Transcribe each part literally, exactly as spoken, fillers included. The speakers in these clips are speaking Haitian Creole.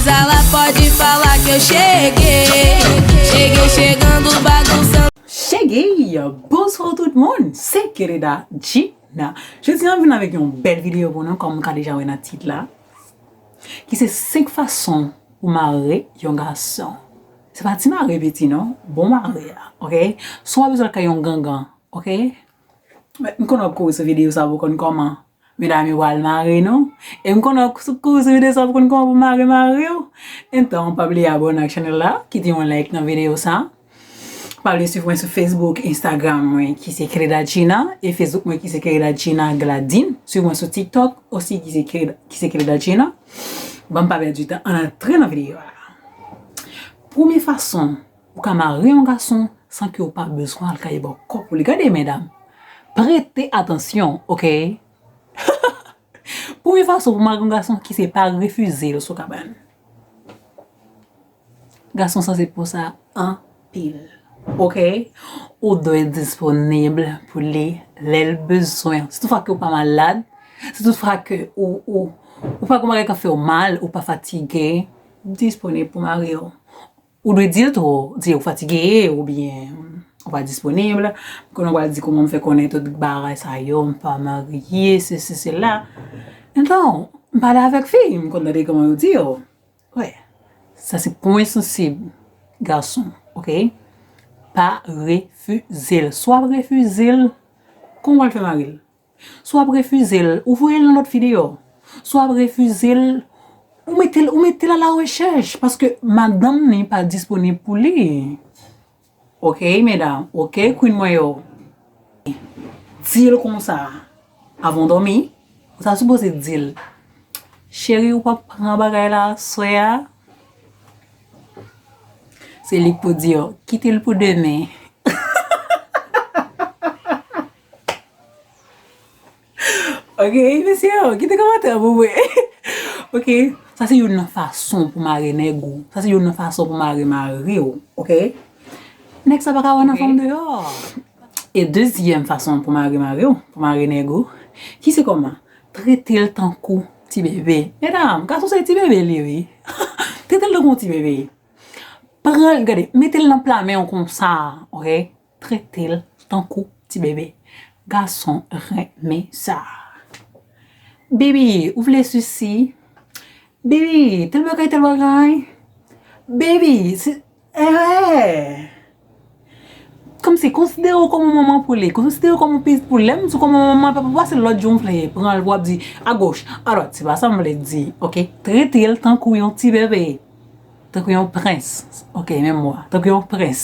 Zala pode falar que eu cheguei. Cheguei chegando, bagunçando. Cheguei! Bonsoir tout moun! Se Querida Gina. Jodi a m vin avèk yon bèl videyo pou nou, kòm ou ka deja wè nan tit la. Ki se senk fason pou mare yon gason. Se pa ti mare piti non, bon mare a, oke? Si w pa bezwen al kay yon gangan, oke? M konnen w ap kouri sou videyo sa pou konn kòman medam yo pral mare nou. E m konnen w ap kouri sou videyo sa pou konn kòman pou mare mari w. Entan, pa bliye abòne ak chanèl la, kite yon like nan videyo sa. Pa bliye swiv mwen sou Facebook, Instagram mwen ki se Querida Gina, e Facebook mwen ki se Querida Gina Gladine. Swiv mwen sou TikTok osi ki se Querida, ki se Querida Gina. Ban m pa pèdi tan, ann antre nan videyo a. Premye fason ou ka mare yon gason san ke w pa bezwen al kay bòkò pou li. Gade medam, prete atansyon, oke? Premye fason pou mare yon gason ki se pa refize l sou kabann. Gason sanse pou sa anpil. Oke? Ou dwe disponib pou li lè l bezwen. Si toutfwa ke ou pa malad, si toutfwa ke ou, ou, ou pa gen bagay k ap fè w mal, ou pa fatige, disponib pou mari w. Ou dwe di l tou, di ou fatige oubyen ou pa disponib. Kounye a w pral di kòman m fè konnen tout bagay sa yo, m pa marye, sesi, sela. Entan, m pale avèk fi, m konn tande kòman yo di yo. Wè, sa se pwen sansib gason, oke? Pa refize l. Si w ap refize l, kòman w pral fè mare l? Si w ap refize l, ou voye l nan lòt fi deyò. Si w ap refize l, ou mete l, ou mete l a la rechèch, paske madanm ni pa disponib pou li. Oke, medam, oke, queen mwen yo. Di l konsa, avan w dòmi, ou ta sipoze di l, cheri, ou p ap pran bagay la aswè a? Se li k pou di yo, kite l pou demen. Oke, mesye yo, kite kòmantè pou mwen. Oke, sa se youn nan fason pou mare nèg ou. Sa se youn nan fason pou mare mari w, oke? Nèg sa pa ka wè nan fanm deyò. E dezyèm fason pou mare mari w, pou mare nèg ou, ki se kòman? Trete l tankou ti bebe. Medam, gason se ti bebe li, wi. Trete l tankou ti bebe. Pran l, gade, mete l nan pla men w konsa, oke? Trete l tankou ti bebe. Gason renmen sa. Baby, ou vle sisi? Baby, tèl bagay, tèl bagay. Baby, se, eh. Kòmsi, konsidere w kòm yon manman pou li. Konsidere w kòm yon pitit pou li. Lè m di w kòm yon manman, pa pase lòt jou m vle pran l pou w ap di agoch, adwat. Se pa sa m vle di, oke? Trete l tankou yon ti bebe. Tankou yon prens. Oke, menm mo a. Tankou yon prens.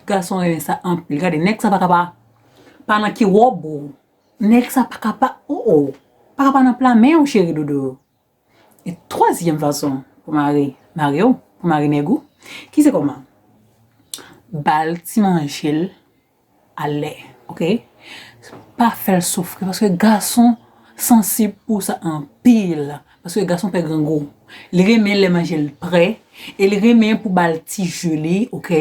Gason renmen sa anpil. Gade, nèg sa pa ka pa, pa nan ki wòb ou. Nèg sa pa ka pa, oh, oh. Pa ka pa nan pla men w, cheri doudou. E twazyèm fason pou mare, mare w, pou mare nèg ou, ki se kòman? Ba l ti manje l alè, oke? Pa fè l soufri, paske gason sansib pou sa anpil. Paske gason pè grangou. Li renmen lè manje l prè, e li renmen pou ba l ti ji li, oke?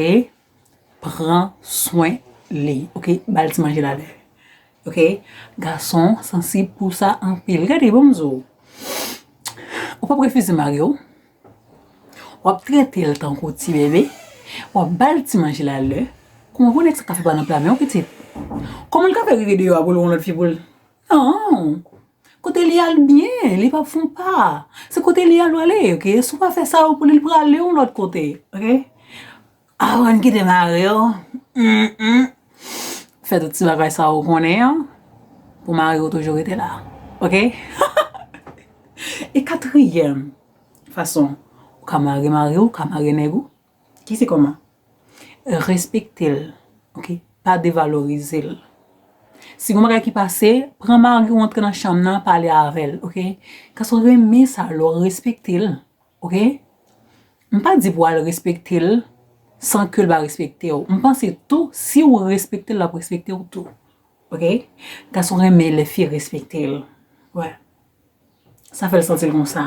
Pran swen li, oke? Ba l ti manje l alè. Oke? Gason sansib pou sa anpil. Gade, ban m di w. Ou p ap refize mari w. W ap trete l tankou ti bebe. W ap ba l ti manje l alè. Kòman pou nèg sa ka fè pa nan pla men w, pitit? Kòman l ka fè rive deyò a pou l wè yon lòt fi pou l? Non. Kote li al byen, li p ap fon pa. Se kote li al prale, oke? Si w pa fè sa yo pou li, li prale yon lòt kote, oke? Avan n kite mari w, mm, mm, fè tout ti bagay sa yo konnen an, pou mari w toujou rete la, oke? E katriyèm fason ou ka mare mari w, ou ka mare nèg ou, ki se kòman? Respekte l, oke? Pa devalorize l. Si gon bagay ki pase, pran mari w antre nan chanm nan, pale avè l, oke? Gason renmen sa lè w respekte l, oke? M pa di pou w al respekte l san ke l pa respekte w. M panse tou, si w respekte l, l ap respekte w tou, oke? Gason renmen lè fi respekte l. Wè. Sa fè l santi l konsa.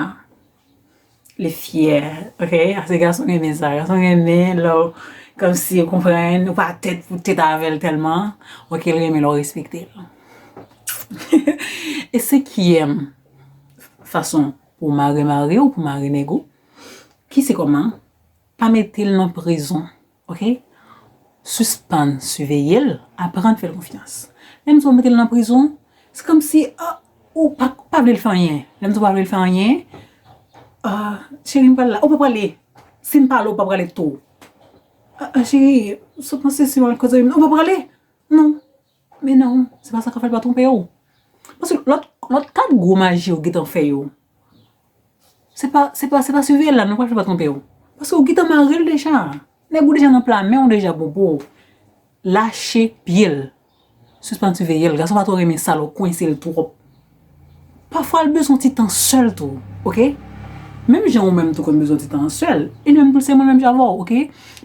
Li fyè, oke? Ase gason renmen sa. Gason renmen lè w, kòmsi, ou konprann, ou pa tèt pou tèt avè l tèlman. Oke, l renmen lè w respekte l. E senkyèm fason pou mare mari w, pou mare nèg ou, ki se kòman, pa mete l nan prizon, oke? Sispann siveye l, aprann fè l konfyans. Lè m di w mete l nan prizon, se kòmsi, ah, ou pa, pa vle l fè anyen. Lè m di w pa vle l fè anyen, ah, cheri, m pral la. Ou pa prale. Si m pale, ou pa prale tou. Ah, ah, cheri, sa panse si mwen koze, ou pa prale? Non. Men non, se pa sa k ap fè l pa twonpe w. Paske lòt, lòt kat gwo maji yo gentan fè yo. Se pa, se pa, se pa siveye l la, non, pa fè l pa twonpe w. Paske ou gentan mare l deja. Nèg ou deja nan pla men w deja bon pou w. Lache pye l. Sispann siveye l. Gason pa twò renmen sa lè w kwense l twòp. Pafwa l bezwen ti tan sèl tou, oke? Menm jan ou menm tou konn bezwen ti tan sèl, e li menm tou se moun menm jan avè w, oke?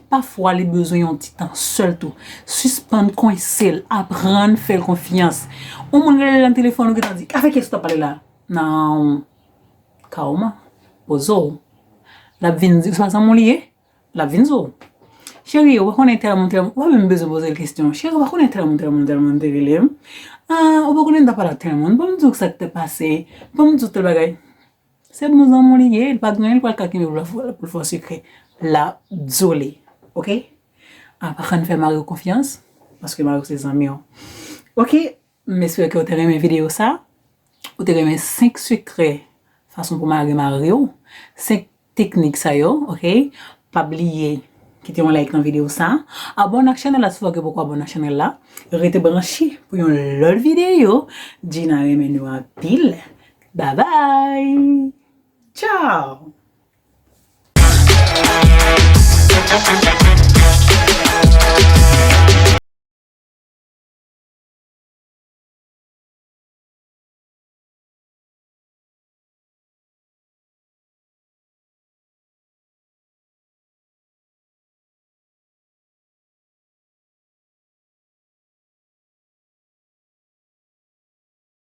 Pafwa li bezwen yon ti tan sèl tou. Sispann kwense l, aprann fè l konfyans. Yon moun rele l nan telefòn, ou gentan di, "Avèk kiyès w t ap pale la?" Non. Kalma. Poze w. L ap vin di, se pa zanmi w li ye? L ap vin di w, "Cheri, ou pa konnen tèl moun, tèl moun," ou pa menm bezwen poze l kesyon. "Cheri, ou pa konnen tèl moun, tèl moun, tèl moun te rele m? Ah, ou pa konnen m t ap pale ak tèl moun? Ban m di w sa k te pase. Ban m di w tèl bagay." Se bon zanmi w li ye, li pa gen anyen li pral ka kenbe pou l fè, pou l fè w sekrè. L ap di w li, oke? Aprann fè mari w konfyans, paske mari w se zanmi w. Oke, m espere ke w te renmen videyo sa. Ou te renmen senk sekrè fason pou mare mari w, senk teknik sa yo, oke? Pa bliye kite yon like nan videyo sa. Abòne ak chanèl la si w poko abòne ak chanèl la. Rete branche pou yon lòt videyo. Gina renmen nou anpil. Babay! Tchao!